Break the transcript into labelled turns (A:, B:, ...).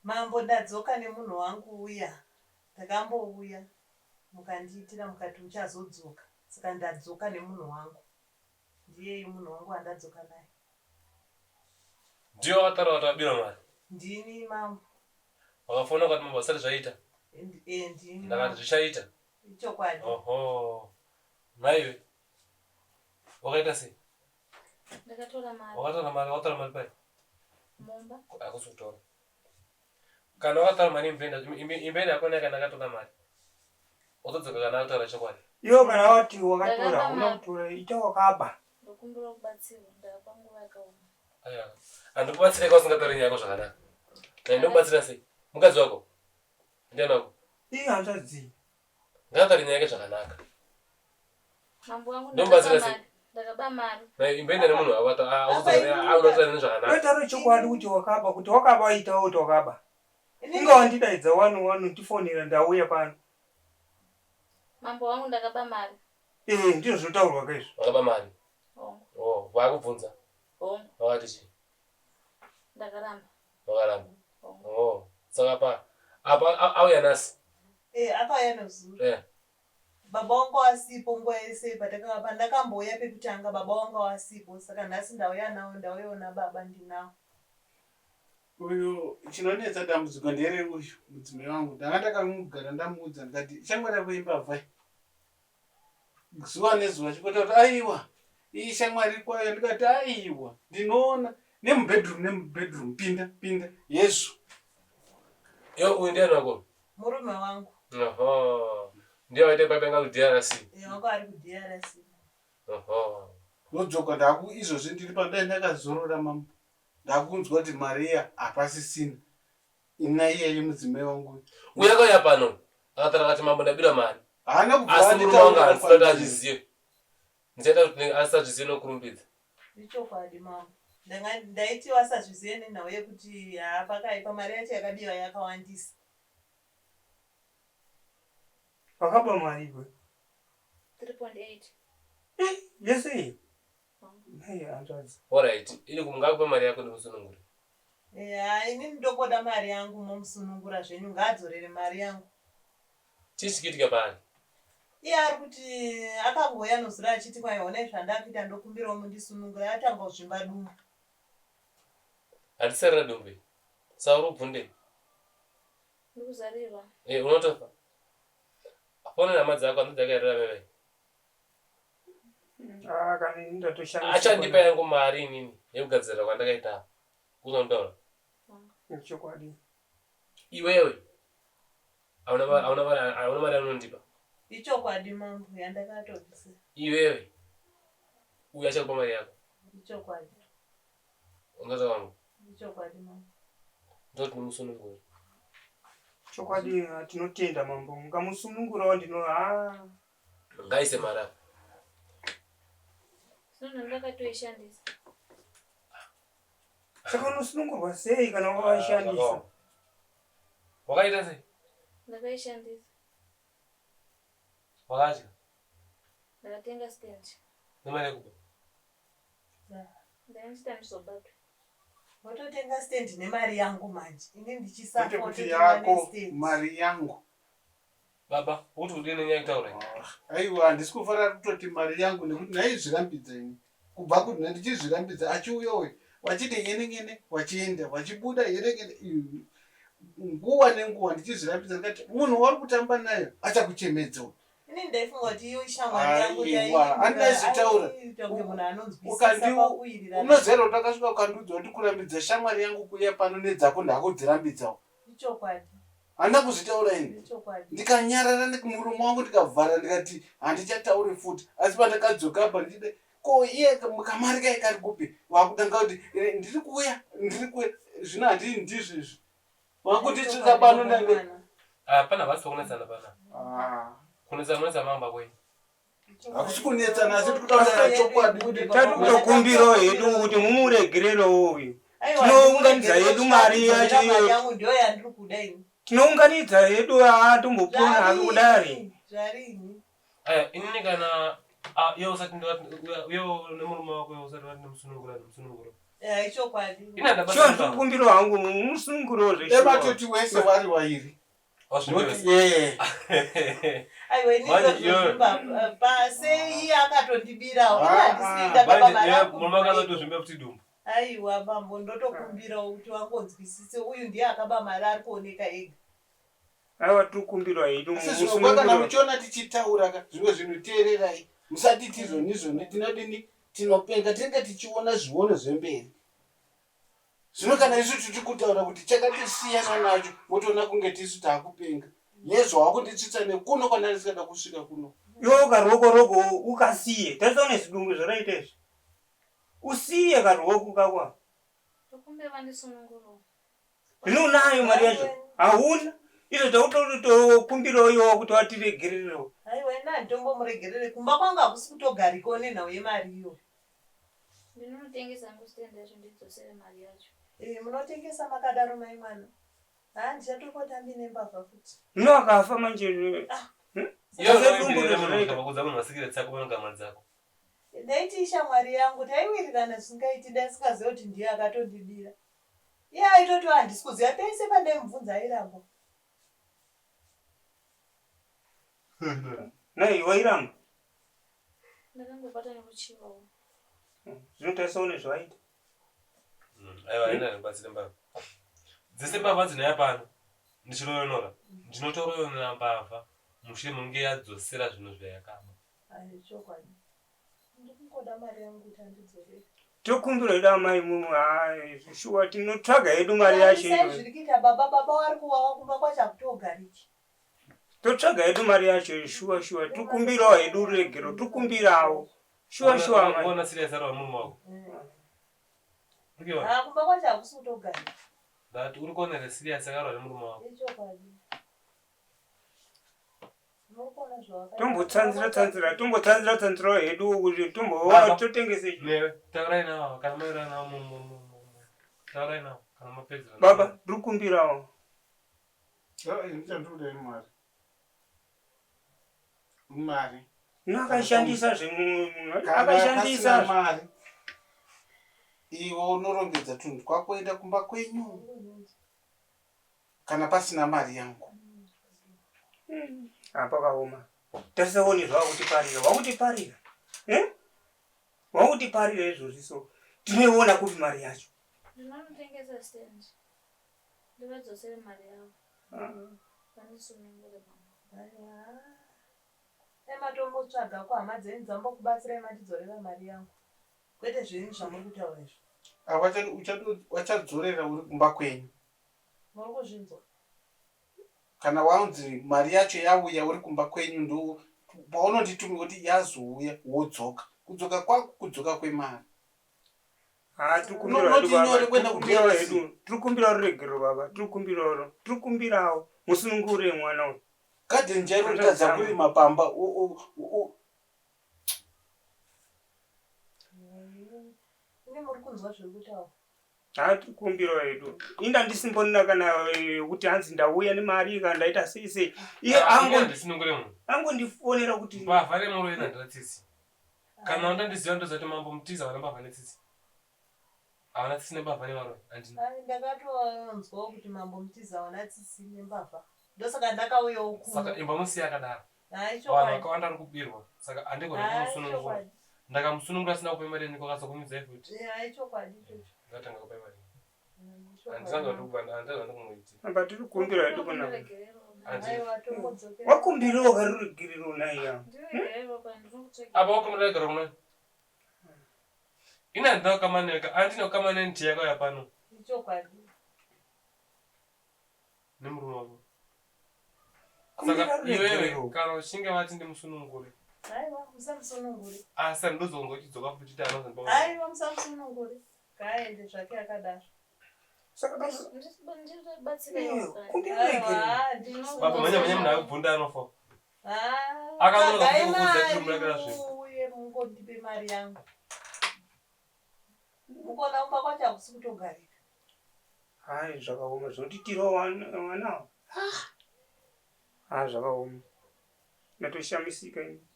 A: Mambo ndadzoka nemunhu wangu uya ndakambouya mukandiitira mukati uchazodzoka saka ndadzoka nemunhu wangu ndiyeyu munhu wangu wandadzoka naye.
B: Ndiwe wakataura kuti wabirwa mari?
A: Ndini mambo.
B: Wakafona ukati mambo hazvisati zvaita?
A: Eh ndini.
B: Ndakati zvichaita.
A: Ichokwadi.
B: Oho. Nhaiwe. Wakaita sei?
C: Ndakatora mari.
B: Wakatora mari, wakatora mari pai?
C: Mumba.
B: Hakusi kutora. Kana wakatora mari imboenda imboenda yakona kana akatora mari. Wotodzoka kana akutaura chokwadi.
D: Iwe kana wati wakatora hauna kutora ita wakaba.
C: Ndokumbira kubatsirwa ndava nguva yakaoma.
B: Aya. Andikubatsira ka usingatauri nyaya yako zvakanaka. Na ndokubatsira sei? Mukadzi wako? Ndiani wako?
D: Iye hanzvadzi.
B: Ngaataure nyaya yake zvakanaka.
C: Mambo wangu
B: Ndomubatsira sei?
C: ndakaba mari.
B: Na imboenda nemunhu wako aunotaura zvakanaka.
D: Taura chokwadi kuti wakaba kuti wakaba itawo kuti wakaba. Inga wandidaidza wani wani ndifonera ndauya pano.
C: Mambo wangu ndakaba mari.
D: Eh ndizvo zvinotaurwa ka izvo.
B: Wakaba mari.
C: Hongu.
B: Oh, vakubvunza.
C: Hongu.
B: Wakati chii?
C: Ndakaramba.
B: Wakaramba. Oh, saka pa apa auya nhasi.
A: Eh, akauya nezuro.
B: Eh.
A: Baba wangu wasipo nguva yese patakava pandakambouya pekutanga baba wanga wasipo saka nhasi ndauya nawo ndauyawo nababa ndinawo.
E: Uyu chinonetsa dambudziko ndere uyu mudzimai wangu ndanga ndakamugara ndamuudza ndikati shamwari yako imbavha iyi zuva nezuva chipota kuti aiwa iyi shamwari kwayo ndikati aiwa ndinoona nemubedroom nemubedroom pinda pinda yezvo
B: Yo uyu ndiani wako?
A: Murume wangu.
B: Oho. Ndiye waita baba nga ku DRC.
A: Eh, wanga ari ku DRC.
B: Oho.
E: Ndodzoka ndaku izvozvi ndiri pandai ndakazorora mambo ndakunzwa kuti mari iya hapasisina ina iyeye mudzimai wangu
B: uyu akauya pano akataura akati mambo ndabira mari
E: haana kubva
B: asi murume wangu
E: anditaurira
B: handisati
E: kwandiri.
B: azvizive ndichaita kuti asazvizive nokurumbidza
A: Ichokwadi mambo. Ndanga ndaiti vasazvizive nenhau yekuti haa pakaipa mari yacho yakabiwa yakawandisa.
D: Wakaba mari iwe.
C: 3.8.
D: Eh, yese iyi. Nhai hanzvadzi.
B: Horait ini ngakupe mari yako ndimusunungure.
A: Eya ini ndongoda mari yangu momusunungura zvenyu ngaadzorere mari yangu.
B: Chii chikuitika paari?
A: Iye ari kuti akangouya nozuro achiti kwai honai zvandakuita ndokumbirawo mundisunungure atanga kuzvimba dumbu.
B: Handisarira dumbu iri. Sauro ubvunde.
C: Ndikuzarirwa.
B: Eh, unotofa. Fonera hama dzako hanzvadzi yako yarira veve.
D: Ah, kana ini ndatoshamisika.
B: Achandipa yangu mari inini yekugadzirira kwandakaita apa. Uzondotaura.
D: Chokwadi.
B: Iwewe hauna hauna mari hauna mari yaunondipa.
A: Ichokwadi mambo yandakatobvisa.
B: Iwewe uyu achakupa mari yako.
A: Ichokwadi.
B: Ungaza wangu.
A: Ichokwadi mambo.
B: Ndoti ndimusunungure.
D: Chokwadi ah, tinotenda mambo. Mukamusunungurawo ndino ah.
B: Ngaise mari apa.
C: Zvino ndakatoishandisa.
D: Saka unosunungurwa sei kana wakaishandisa?
B: Ah, Wakaita sei?
C: Ndakaishandisa.
B: Wakadya?
C: Ndakatenga stand.
B: Nemari yekuba?
C: Ndanga ndizobatwa.
A: Wototenga stand nemari yangu manje. Ini
E: Kwete
A: ndichisafa
E: kuti
A: wototenga
E: yako
A: nestand.
E: mari yangu.
B: Baba, ukuti kudii nenyaya yekutaura iyi?
E: Aiwa handisi kufanira kutoti mari yangu nekuti ndaizvirambidza ini. Kubva kuti ndichizvirambidza achiuya uyu wachiti nyenengene wachienda wachibuda yenengene nguva nenguva ndichizvirambidza ndikati munhu wauri kutamba nayo achakuchemedza uyu.
A: Ini ndaifunga kuti iyo ishamwari yangu
E: Aiwa, handina
A: aiita kunge munhu anonzwisisa
E: Ukandi
A: pakuwirirana.
E: unoziva here kuti akasvika ukandiudza kuti kurambidza shamwari yangu kuuya pano nedzako ndakudzirambidzawo.
A: Ichokwadi.
E: Handina kuzvitaura ini.
A: Ichokwadi.
E: Ndikanyarara muromo wangu ndikavhara ndikati handichatauri futi. Asi pandakadzoka apa ndichida ko iye kamari kaye kari kupi? Wakutanga kuti eh, ndiri kuuya ndiri kuuya zvino handii ndizvo izvi. Wakunditsvitsa pano ndange.
B: Ah, pana havasi pakunetsana pana.
E: Ah.
B: Kunetsana munetsa mamba kwenyu.
E: Hakusi kunetsana asi tiri kutaura chokwadi kuti
D: Tati kutokumbirawo hedu kuti mumuregererewo uyu. Tinounganidza hedu mari yacho
A: Mari
D: iyoyo.
A: yangu ndiyo yandiri kuda ini.
D: Tinounganidza hedu haa tombopona hako kudari.
A: Zvarini.
B: Aya, inini kana ah, iwe usati ndati uye nemurume wako iwe usati wati ndimusunungura ndimusunungura.
A: Eh, ichokwadi.
B: Ina ndabasa
D: Shuwa
B: mbavha.
D: ndikumbiro hangu musununguro zveshuwa.
E: Ematoti wese wari wairi.
B: Wazvimbe
E: Noti
B: wese.
A: Aiwa ini
B: Manje
A: ndozvozvimba pase iye akatondibirawo. Ini
E: Ah,
A: handisiri
E: ah.
A: ndakaba
B: Manje
A: mari
B: iwe
A: yangu.
B: murume akazotozvimba futi dumbu.
A: Aiwa bambo ndotokumbirawo kuti wangonzwisise uyu ndiye akaba mari ari kuoneka ega.
D: Aiwa tikumbirwa hedu
E: Asi zvinogwa kana
D: musununguro.
E: muchiona tichitaura ka zvimwe zvinhu teererai. Musati tizvoni izvoni tinodini tinopenga tinenge tichiona zviono zvemberi. Zvino kana isu tiri kutaura kuti chakatisiyana nacho motoona kunge tisu taakupenga. Yezvo wakunditsvitsa nekuno kwandanga ndisingada kusvika kuno.
D: Iwe ukaruoko roko ukasiye. Tasaone zvidumbu zvaraita izvi. Usiye karuoko kako.
C: Ndokumbira vandisunungurawo.
D: Zvino unayo mari yacho? Hauna. Izvo takutokumbirawo iwawo kuti watiregererewo.
A: Aiwa ini handitombomuregerere kumba kwangu hakusi kutogarikawo nenhau yemari iyo.
C: Ndinonotengesa hangu stand yacho ndidzosere mari yacho.
A: Eh, munotengesa makadaro mai mwana. Haa ndichatopota nembavha futi.
D: Zvino akafa manje.
B: Iwe
D: Saka
B: unoimbirira
D: dumbu
B: munhu
D: rezvinoita.
B: ukabva munhu masikireti ako panogama dzako.
A: Ndaiti ishamwari yangu taiwirirana zvisingaiti ndasingaziva kuti ndiye akatondibira. Iye aitoti handisi kuziva pese pandaimubvunza airamba.
D: Nai wairamba.
C: Ndakangobata nekuchivawo.
D: Zvino tasaone zvaita.
B: Aiwa haina ribatsire mbavha. Dzese mbavha dzinouya pano ndichiroyonora. Ndinotoroyonora mbavha mushure mekunge yadzosera zvinhu zvayakaba.
A: Ayi chokwadi. Ndikungoda mari yangu kuti andidzorere.
D: Tokumbira hedu amai mumu hai shuwa tinotsvaga hedu mari yacho
A: Sai
D: iyoyo.
A: zviri kuita baba baba wari kuwawa kumba kwacho hakutogariki.
D: Totsvaga hedu mari yacho shuwa shuwa tikumbirawo hedu ruregero tikumbirawo. Shuwa shuwa amai.
B: Uona serious ari wamurume wako. Uri
A: Haa kumba kwacho hakusi kutogarika.
B: Ndati uri kuona here serious akarwa nemurume wako.
A: Ichokwadi. Muri kuona zvawakaita.
D: Tombotsanzira tsanzira tombotsanzira tsanzirawo hedu kuti
B: Baba.
D: tombowa totengese.
B: Newe taurai navo kana mairana navo mu mu mu mu. Taurai navo kana mapedzera.
D: Baba ndikumbirawo.
E: Ndichandikuda mari. Mari.
D: Zvino akashandisa zvemunhu
E: Kana
D: akashandisa.
E: pasina mari iwe unorongedza tunhu twako enda kumba kwenyu kana pasina mari yangu.
D: Pakaoma. Tasaone zvawakutiparira. Wakutiparira. Eh? Wakutiparira izvozvi so. Tinoiona kupi mari yacho?
C: Ndinonotengesa stand. Ndivadzosere mari yavo. Vandisunungure mama.
A: Aiwa. Dai matombotsvaga kuhama dzenyu dzambokubatsirai matidzorera mari yangu. Kwete zvenyu zvamuri kutaura izvi.
E: Ah, Wachadzorera uri kumba kwenyu.
A: Muri kuzvinzwa?
E: Kana wanzi mari yacho yauya uri kumba kwenyu ndo paunonditumira kuti yazouya wodzoka. Kudzoka kwako kudzoka kwemari.
D: Ah, tikumbirawo
E: Unoti
D: hedu baba.
E: nyore kuenda
D: Tikumbirawo
E: kuDRC.
D: hedu. Tikumbirawo ruregero baba. Tikumbirawo. Tikumbirawo. Musunungure mwana uyu.
E: Gadheni chairo kutadza kurima pamba
A: Ine muri kunzwa zviri kutaura.
D: Ah, tikumbirawo hedu. Inda ndisimbonina kana kuti hanzi ndauya nemari kana ndaita sei sei. Iye ango
B: Ndisinungure munhu.
D: angondifonera kuti
B: Mbavha remuroyi nandira tsitsi. Kana wandandiziva ndozati mambo mutiza vana mbavha netsitsi. Havana tsitsi nembavha nevaroyi. Handina.
A: Ai ndakatonzwawo kuti mambo mutiza wana tsitsi nembavha. Ndosaka ndakauyawo kuno.
B: Saka imba musiya akadaro.
A: Hai
B: Vanhu
A: chokwadi.
B: vakawanda vari kubirwa. Saka handigoni
A: Hai
B: kumusunungura.
A: chokwadi.
B: Ndakamusunungura asina kupa mari ndikakazokunyudzai futi.
A: Eh, Hai chokwadi ichocho.
B: Ndakatanga kupa mari.
A: Chokwadi.
B: Handisanga ndikubva ndikumuitira.
D: Baba tiri kumbira hedu kuna.
C: Ndiregerero.
B: Handi.
A: Aiwa tombodzokera.
D: Wakumbirawo karuregerero naiya.
C: Ndiregerero kana ndinokutsvagira.
B: Apa wakumira regero kuna. Ina handina kukamaneka. Handina kukamana nenti yakauya pano
A: Ichokwadi.
B: nemurume wako.
D: Kumbira
B: Saka iwewe
D: ruregerero.
B: kana uchinge vati ndimusunungure.
A: Aiwa musamusunungure.
B: Asi handozonga uchidzoka futi kuti anozondipa.
A: Aiwa musamusunungure. Ngaaende zvake akadaro.
D: Saka basi
C: Ndibatsirewo.
D: kumbira ruregerero.
A: Aiwa ndinosunungura.
B: Baba mhanya mhanya munhu akubvunda anofa.
A: Ah,
B: Akanonoka
A: tsvagai
B: kukuudza
A: mari
B: kuti murakira zvinhu.
A: muuye mungondipe mari yangu. Mukuona kumba kwacho hakusi kutogarika.
D: Hai zvakaoma zvinotitirawo wanawo. Ah zvakaoma. Ndatoshamisika ini.